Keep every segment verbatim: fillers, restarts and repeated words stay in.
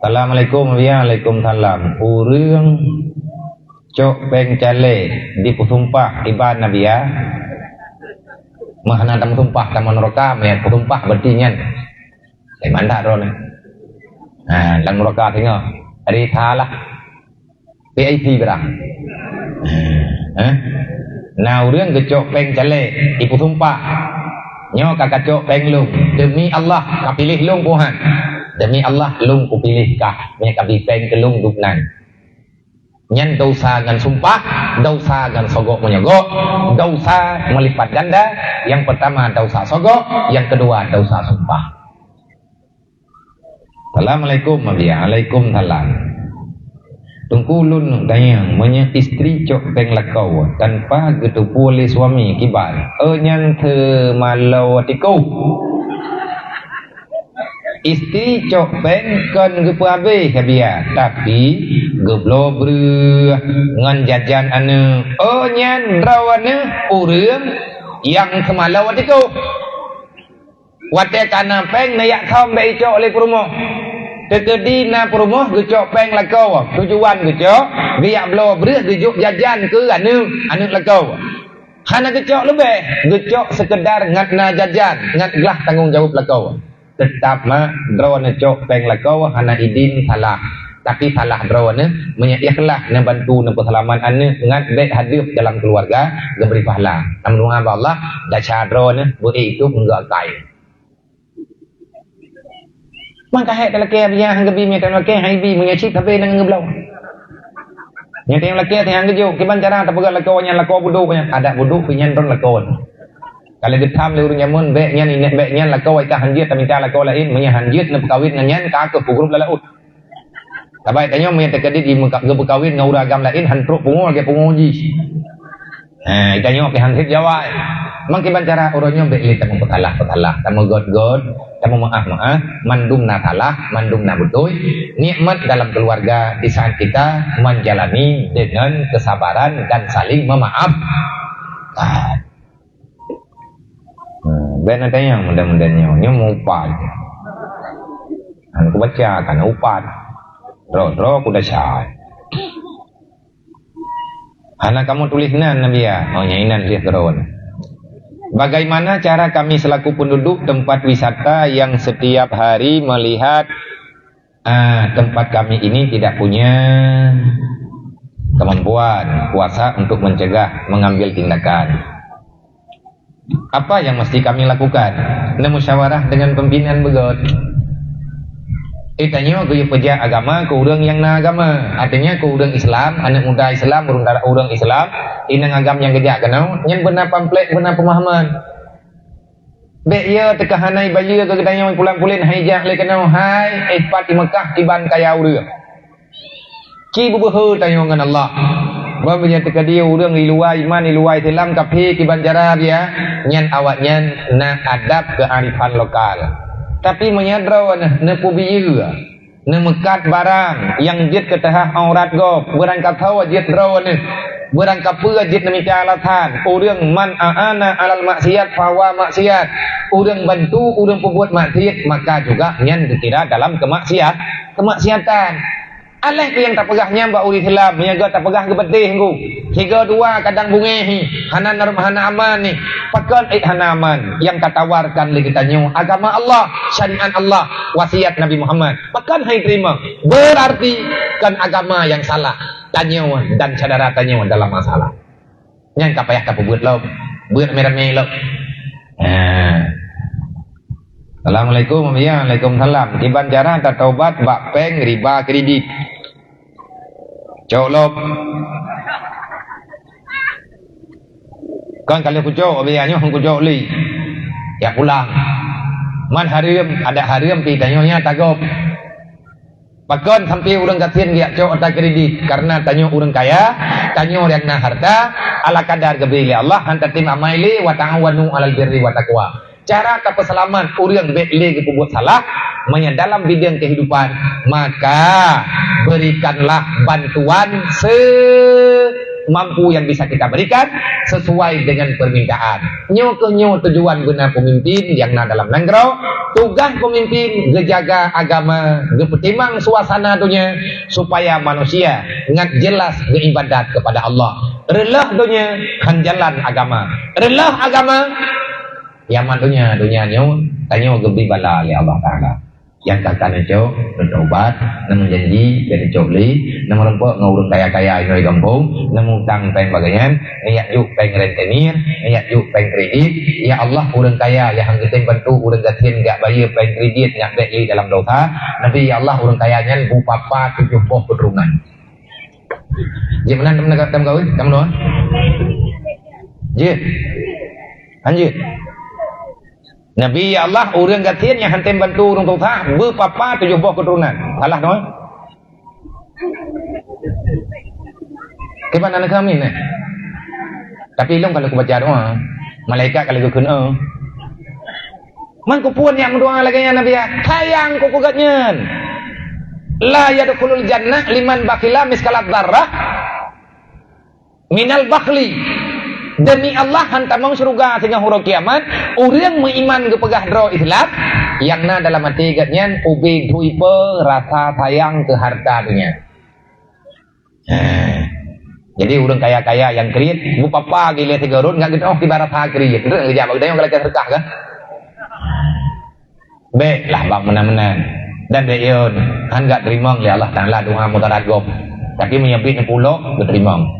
Assalamualaikum, ya, waalaikumsalam. Ureuëng cok péng calée dipeusumpah iban Nabi, ya. Meuhana tameusumpah, tameuneuraka, meuhana peusumpah berarti nyan. Iman dak droeneuh. Ha, lam neuraka singoh. Risalah. P I C barang. Eh? Na ureuëng geucok péng calée, ipeusumpah, "Nyoe ka kacok péng lôn, demi Allah, kapiléh lôn, Tuhan. Demi Allah, lôn kupiléh kah, meunyoe kabi péng keu lôn duek nan." Nyan desya ngon sumpah, desya ngon sogok meunyoe gok, desya meulipat ganda. Nyang peurtama desya sogok, nyang keudua desya sumpah. Assalamualaikum, Mabiya. Waalaikumsalam. Teungku, lôn tanyong, meunyoe istri cok péng lakoe tanpa geuteupeue lé suami, kiban? Oh, nyan teumalo tikoh. Istri cok péng kon geupeuhabéh, Mabiya, tapi geubloe breueh ngon jajan aneuëk. Oh, nyan droeneuh ureuëng nyang teumalo tikoh. Watée ka na péng, neujak thom bék icok lé peurumoh. Teukeudi na peurumoh geucok péng lakoe, tujuan geucok geujak bloe breueh geujok jajan keu aneuëk, aneuëk lakoe. Hana geucok leubeh, geucok seukeudar ngat na jajan, ngat glah tanggong jaweueb lakoe. Teutab mak, droeneuh cok péng lakoe hana idin, salah. Tapi salah droeneuh, meunyoe ikhlas neubantu neupeuseulamat aneuëk ngat bék hadeueb dalam keuluwarga, geubri pahala. Lam doá bak Allah, desya droeneuh beu itu meunggak kai. Maka hai talakée biah geubi, meunyoe talakée hai bi, meunyoe cit tapi nang geubloe. Nyoe talakée teuh nyang geujok, kiban cara tapeugah lakoe nyan lakoe budok nyan, adak budok pih nyan droen lakoe. Kalau geutham lé ureuëng jameun, bék nyan, ineuk bék nyan, lakoe ka hanjeuet, taminta lakoe laén, meunyoe hanjeuet neupeukawén ngon nyan, ka keuh peugrub lam laôt. Sabai tanyoe meunyoe teukeudi di meuka-, geupeukawén ngon ureuëng agam laén, han trok pungo lagée pungo jih. Ha, tanyoe pih han sép jawai. Mangkiban cara uroe nyoe bék lé tameupeutalah-peutalah, tameugöt-göt, tameumeuáh-meuáh, mandum na salah, mandum na beutôi. Nikmat dalam keluarga di saat kita menjalani dengan kesabaran dan saling memaafkan. Hmm, bék na tanyong muda-muda nyoe, nyoe meuupat. Hana kubaca, kana upat. Droe-droe kuda syai. Hana kamoe tuléh nan, Nabiya. Oh, nyang inan tuléh keudroe. Bagaimana cara kami selaku penduduk tempat wisata yang setiap hari melihat, ah, tempat kami ini tidak punya kemampuan, kuasa untuk mencegah, mengambil tindakan? Apa yang mesti kami lakukan? Neumusyawarah dengan pimpinan beugöt. Eh, tanyoe geuyue peujak agama keu ureuëng nyang na agama. Artinya keu ureuëng Islam, aneuëk muda Islam, ureuëng dara-, ureuëng Islam, inong agam nyang geujak keunoe, nyan beuna pamflet, beuna peumahaman. Bék yo teuka hana ibayeue keu geutanyoe pulan-pulen hai jak lé keunoe, hai, eh, pat i Meukah kiban kaya ureuëng. Ci beubeuhe tanyoe ngon Allah. Ban meunyoe teukeudi ureuëng i luwa iman, i luwa Islam, kafé kiban cara biya, nyan awaknyan na adab kearifan lokal. Tapi meunyoe droeneuh neupeubiyeu, neumeukat barang nyang jeuet keu teuhah aurat gob, beurangkasoe jeuet droeneuh, beurangkapeue jeuet neumita alasan, ureuëng man a'ana alal maksiat fahuwa maksiat, ureuëng bantu ureuëng peubuet maksiat, maka juga nyan geukira dalam keumaksiat, keumaksiatan. Aléh nyang tapeugah nyan bak ureuëng Islam, meunyoe göt tapeugah geupeudeh nggu. Sigoe dua kadang bungéh hi, hana narum hana aman ni. Pakon ék hana aman? Nyang katawarkan lé geutanyoe agama Allah, syariat Allah, wasiat Nabi Muhammad. Pakon hai teurimong? Berarti kon agama nyang salah. Tanyoe dan syedara tanyoe dalam masalah. Nyang ka payah tapeubuet lom. Buet ramé-ramé lom. Ha. Assalamualaikum, ya, waalaikumsalam. Kiban cara tatobat bak péng riba kredit? Cok lom. Kan kalau kucok, biar nyoh kucok li. Ya pulang. Man hareuem, ada hareuem pi tanyoe nya tagop. Pakon sampai ureuëng gasien geujak cok ata kredit? Karena tanyoe ureuëng kaya, tanyoe nyang na harta, ala kadar geubri lé Allah, han tatem amai lé, wa ta'awanu 'alal birri wa taqwa. Cara tapeuseulamat ureuëng bék lé geupeubuet salah, meunyoe dalam bidang kehidupan, maka berikanlah bantuan se- mampu yang bisa kita berikan sesuai dengan permintaan. Nyoe keuh nyoe tujuan beuna pemimpin nyang na dalam nanggroe. Tugaih pemimpin geujaga agama, geupeutimang suasana donya supaya manusia ngat jelas geuibadat kepada Allah. Reuloh donya han jalan agama. Reuloh agama, ya mat donya, donya nyoe, tanyoe geubri bala lé Allah Taala. Nyang ka-ka neucok, neutaubat, neumeujanji, keu neucok lé, neumeurumpok ngon ureuëng kaya-kaya inoe di gampông, neumutang péng bagaih nyan, neujak jok péng rentenir, neujak jok péng kredit. Ya Allah, ureuëng kaya nyang han geutem bantu ureuëng gasien jak bayeue péng kredit nyak bék lé dalam dosa. Nabi, ya Allah, ureuëng kaya nyan beupapa tujoh boh keuturonan. Jeuet meunan teumeuneugah, teumeugawi, teumeunoe? Jeuet. Lanjut. Nabi, ya Allah, ureuëng gasien nyang han tem bantu ureuëng susah, beupapa tujoh boh keuturonan. Salah doa. Kiban aneuk kami neh. Tapi ilong kalau kubaca doa, malaikat kalau geukheun, eh. Man kupuan nyang meudoa lagée nyan Nabi, sayang keu gobnyan. La yadkhulul jannah liman bakhila miskalat dzarrah minal bakhli. Demi Allah, han tamong syeuruga singoh uroe kiamat ureuëng meuiman geupeugah droe Islam nyang na dalam até gobnyan ubé dui pe rasa sayang keu harta donya. Eh. Jadi ureuëng kaya-kaya nyang kriet, beupapa gilée sigoe rot nggak geudoh kiban rasa kriet. Itu nyang geujak bak geutanyoe kalau sedekah kan? Bék lah bak meunan-meunan. Dan bék yon, han gak teurimong lé Allah Taala doa meutaragom. Tapi meunyoe bit neupulok, geuteurimong.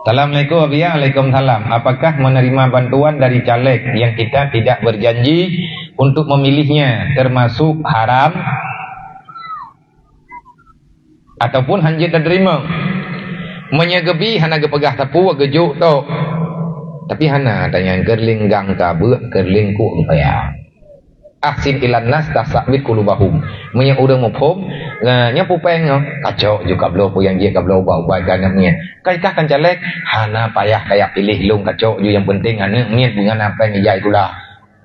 Assalamualaikum, Abiya. Waalaikumsalam. Apakah menerima bantuan dari caleg yang kita tidak berjanji untuk memilihnya termasuk haram? Ataupun han jeuet tateurimong. Meunyoe geubi hana geupeugah sapeue, geujok tok. Tapi hana tanyang keureuleng gang ka beuk, keureuleng kuk geupaya. Ahsin ilan nas tasabit kulubahum. Meunyoe ureuëng muphom, nyoe pupeng nyoe, kacok ju kabloe peue nyang jeuet kabloe ubat-ubat keu aneuk miet. Ka ikah kan caleg, hana payah kajak piléh lôn kacok ju nyang penting aneuk miet beungon apeng ijak sikula.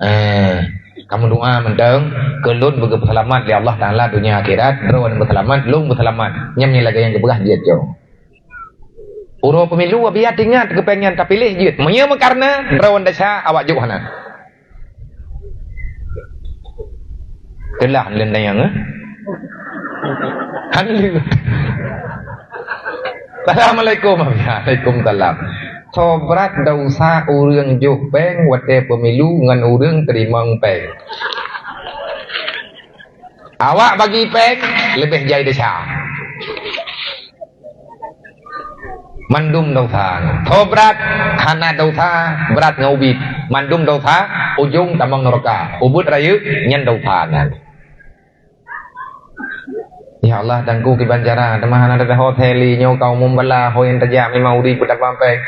Eh, kamu doa mantong, keu lôn beugeupeuselamat lé Allah Taala donya akhirat, droe beuselamat, lôn beuselamat. Nyan meunyoe lagée nyang geupeugah jeuet jong. Uroe pemilu, Abiya, ingat geupeng nyan tapiléh jeuet. Meunyoe meukareuna droe desya awak jok hana. Teulah leuntayang, eh? Hana leuet. Assalamualaikum, Abiya. Waalaikumsalam. Sobrat dosa ureuëng jok péng watée pemilu ngon ureuëng teurimong péng. Awak bagi péng leubeh jai desya. Mandum dosa. Sobrat hana dosa, brat ngon ubit. Mandum dosa, ujong tamong neuraka. Ubit rayeuk nyan dosa nyan. Ya Allah, Teungku kiban cara, teuma hana teudaho theli nyoe kaum mumbala ho nyang tajak mimang uri peutapang péng.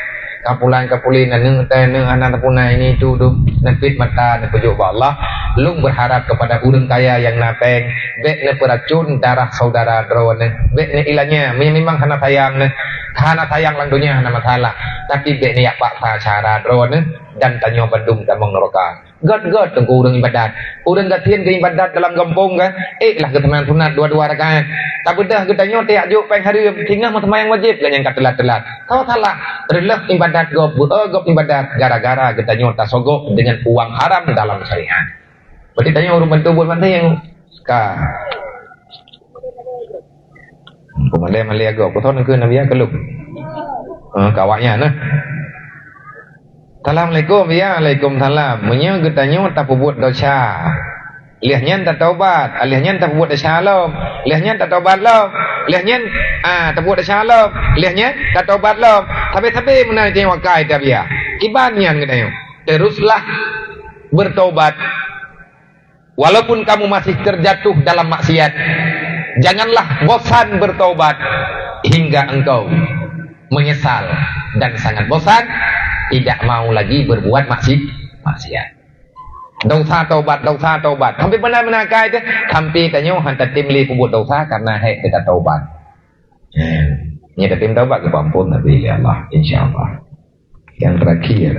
Kapulan kapulen aneuk teuh aneuk hana tapuna ini itu tu. Neupit mata neupeujok bak Allah. Lôn berharap kepada ureuëng kaya nyang na péng, bék neupeuracun darah saudara droeneuh. Bék neuilanya, meunyoe mimang hana sayang neuh, hana sayang lam donya hana masalah. Tapi bék neuyak paksa cara droeneuh dan tanyoe bandum tamong neuraka. Gét-gét teungku ureuëng ibadat. Ureuëng gasien geuibadat dalam gampông kan, ék lah geusunat-sunat dua-dua rakaat. Tabeudôh geutanyoe tajak jok péng hareuem, singoh meuseumayang wajéb gobnyan ka teulat-teulat. Ka salah, reuloh ibadat gob, beu-, gob ibadat gara-gara geutanyoe tasogok dengan uang haram dalam syariat. Berarti tanyoe ureuëng bantu buet maté nyang ka. Peumandai malée agoe, peue thon keu Nabi Yakub? Ah, ka awaknyan nah. Assalamualaikum, ya, waalaikumsalam. Meunyoe geutanyoe tapeubuet desya, lheueh nyan tataubat, lheueh nyan tapeubuet desya lom, lheueh nyan tataubat lom, lheueh nyan, ah, tapeubuet desya lom, lheueh nyan tataubat lom. Sabe-sabe meunan tanyoe wakai tabiah. Kiban nyan geutanyoe. Teruslah bertobat. Walaupun kamu masih terjatuh dalam maksiat, janganlah bosan bertobat hingga engkau menyesal dan sangat bosan, tidak mau lagi berbuat maksi-, maksiat. Dosa taubat, dosa taubat. Sampai benar-benar kai teh, sampai tanyoe han tatem lé peubuet dosa karena hék teuka taubat. Eh, nyoe tatem taubat geupeuampon Nabi lé Allah, insya Allah. Yang terakhir.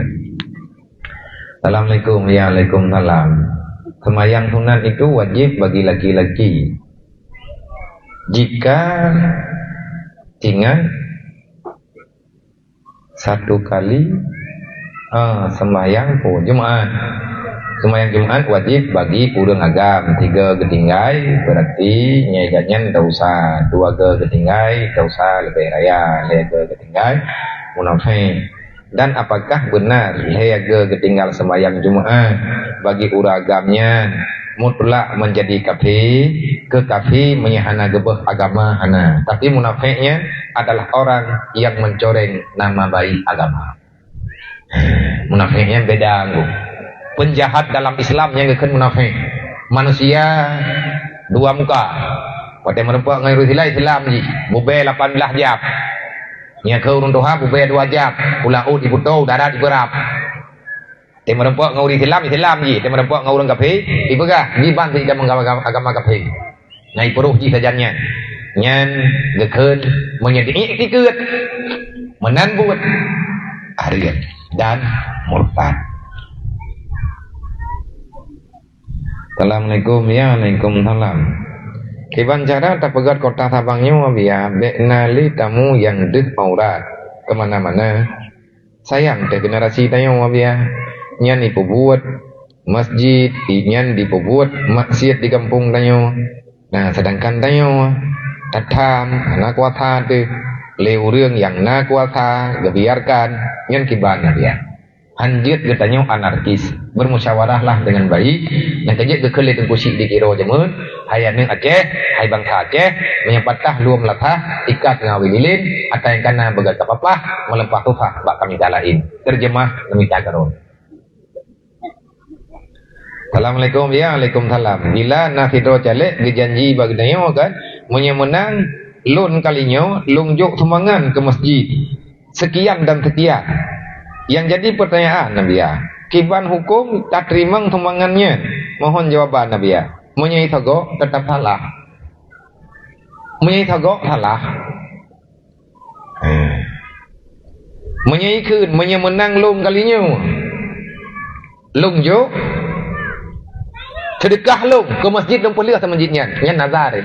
Assalamualaikum. Ya, waalaikumsalam. Sembahyang sunat itu wajib bagi laki-laki. Jika ingat Satu kali, ah, sembahyang po Jumat. Sembahyang Jumat wajib bagi ureuëng agam. Tiga geutinggai, berarti nyai gobnyan dosa. Dua ga geutinggai, dosa leubeh raya. Lhée ga geutinggai, munafék. Dan apakah benar lhée ga geutinggai sembahyang Jumat bagi ureuëng agam nyan mutlak menjadi kafé? Keu kafé meunyo hana geubeuh agama, hana. Tapi munafék nyan adalah orang yang mencoreng nama baik agama. Munafék nyan beda nggu. Penjahat dalam Islam nyang geukheun munafék. Manusia dua muka. Watée meureumpok ngon ureuëng Islam, Islam jih. Bubé lapan belas jam. Nyang keu ureuëng tuha bubé dua jam. Ulaôt iputo, udara ibeurab. Watée meureumpok ngon ureuëng Islam, Islam jih. Watée meureumpok ngon ureuëng kafé, ipeugah jiban sih agama, agama kafé. Ngai peuruh jih sajan nyan. Nyan geukheun meunyo di iktikeuet meunan buet areuet dan murtad. Assalamualaikum. Ya, alaikum salam. Kiban cara tapeugét kota Sabang nyoe, biar bék na lé tamu nyang deuh aurat kemana-mana. Sayang teuh generasi tanyoe, biar nyan ipeubuet masjid, nyan dipeubuet maksiat di gampông tanyoe. Nah, sedangkan tanyoe tatham hana kuasa teuh lé ureuëng nyang na kuasa geubiarkan, nyan kiban na biar. Hanjeuet geutanyoe anarkis, bermusyawarahlah dengan baik. Nyang keujeuet geukheun lé Teungku Chik di Tiro jameun, hai aneuëk Aceh, hai bansa Aceh, meunyo patah lom latah, ikat ngon awi lilin, ata nyang kana beugata papah, meuleupah susah bak kamita laén. Terjemah, neumita keudroe. Assalamualaikum. Ya, alaikum salam. Bila na sidroe caleg geujanji bak geutanyoe kan, meunyo meunang lôn kali nyoe, lôn jok sumbangan keu masjid. Sekian dan sekian. Yang jadi pertanyaan, Nabiya, kiban hukum tateurimong sumbangan nyan? Mohon jawaban, Nabiya. Meunyo isogok, tetap salah. Meunyo isogok, salah. Eh. Meunyo ikheun, meunyo meunang lôn kali nyoe, lôn jok seudeukah lôn keu masjid, lôn peuleueh masjid nyan. Nyan nazar.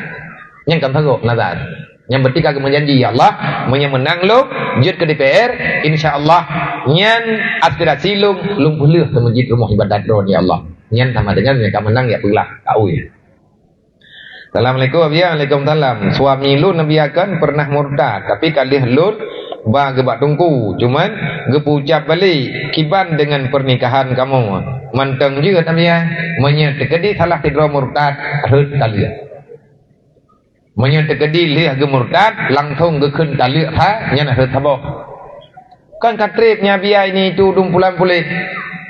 Nyan kan sogok nazar. Nyan berarti ka geumeujanji, "Ya Allah, meunyo meunang lôn jeuet keu D P R, insya Allah nyan aspirasi lôn, lôn peuleueh keu masjid rumoh ibadat droe, ya Allah." Nyan sama dengan nyang ka meunang ya peugah, ka ui. Assalamualaikum, ya, waalaikumsalam. Suami lôn, Nabiya, kan pernah murtad, tapi ka lheueh lôn ba geubak teungku, cuman geupeuucap balek, kiban dengan pernikahan kamoe. Mantong jeuet, Nabiya, meunyo teukeudi salah sidroe murtad, rhot taleuek. Meunyo teukeudi lheueh geumurtad, langsong geukheun taleuek sa, nyan rhot saboh. Kan ka treb nyan biaya ini itu dum pulan puléh.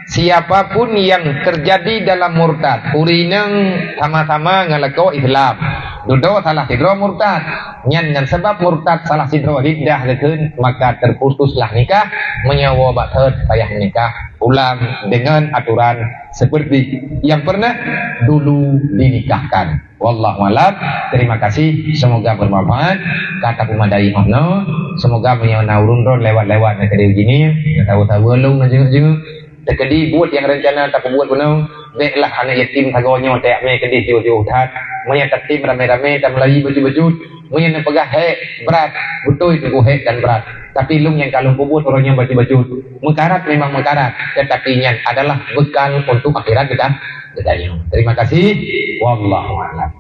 Siapa pun yang terjadi dalam murtad, ureuëng inong sama-sama ngon lakoe Islam, dudoe salah sidroe murtad, nyan ngon sabab murtad salah sidroe riddah geukheun, maka terputuslah nikah, meunyoe woe bak thot payah menikah ulang dengan aturan seperti yang pernah dulu dinikahkan. Wallahu alam. Terima kasih. Semoga bermanfaat. Ka tapeumadai 'oh noe. Semoga meunyoe na ureuëng droe lewat-lewat na keudeh jini, tahu-tahu lôn na jeuet-jeuet. Teukeudi buet nyang rencana tapeubuet bunoe, béklah aneuk yatim sagoe nyoe tajak mé keudeh jiôh-jiôh that. Meunyoe tatem ramé-ramé, tameulayi bacut-bacut, meunyoe neupeugah hék brat, beutôi teungku hék dan brat. Tapi lôn nyang ka lôn peubuet uroe nyoe bacut-bacut. Meukarat memang meukarat, tetapi nyan adalah bekal untuk akhirat kita, kita nyoe. Terima kasih. Wallahu a'lam.